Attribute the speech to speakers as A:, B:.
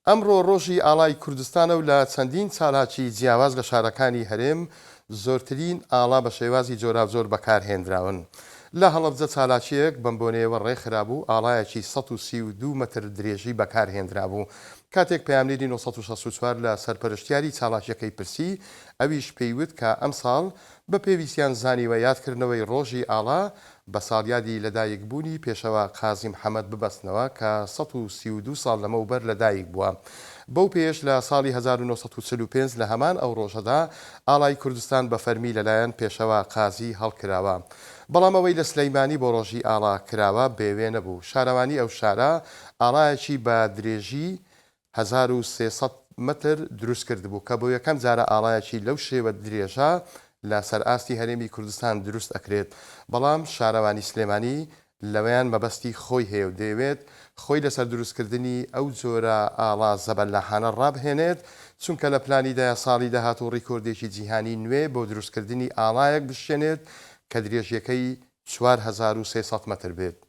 A: ئەمڕۆ ڕۆژی ئاڵای کوردستانە و لە چەندین چالاکی جیاواز لە شارەکانی هەرێم زۆرترین ئاڵا بە شێوازی جۆراوجۆر بەکارهێنراون. لە هەڵەبجە چالاکییەک بەم بۆنەیەوە ڕێکخرابوو، ئاڵایەکی 132 مەتر درێژی بەکارهێنرابوو. کاتێک پەیامنێری 964 لە سەرپەرشتیاری چالاکییەکەی پرسی، ئەویش پێی وت کە ئەمساڵ بە پێویستیان زانیوە یادکردنەوەی ڕۆژی ئاڵا بە ساڵیادی لەدایکبوونی پێشەوا قازی محەمەد ببەستنەوە کە 132 ساڵ لەمەوبەر لەدایک بووە. بەو پێیەش لە ساڵی 1945 لە هەمان ئەو ڕۆژەدا ئاڵای کوردستان بە فەرمی لەلایەن پێشەوا قازی هەڵکراوە. بەڵام ئەوەی لە سلیمانی بۆ ڕۆژی ئاڵا کراوە بێ وێنە بوو. شارەوانی ئەو شارە ئاڵایەکی بە درێژی 1300 مەتر دروست کردبوو کە بۆ یەکەم جارە ئاڵایەکی لەو شێوە درێژە لە سەر ئاستی هەرێمی کوردستان دروست ئەکرێت، بەڵام شارەوانی سلێمانی لەوەیان مەبەستی خۆی هەیە و دەیەوێت خۆی لەسەر دروستکردنی ئەو جۆرە ئاڵا زەبەلاحانە ڕابهێنێت، چونکە لە پلانیدایە ساڵی داهاتوو ڕیکۆردێکی جیهانی نوێ بۆ دروستکردنی ئاڵایەک بشکێنێت کە درێژیەکەی 4300 مەتر بێت.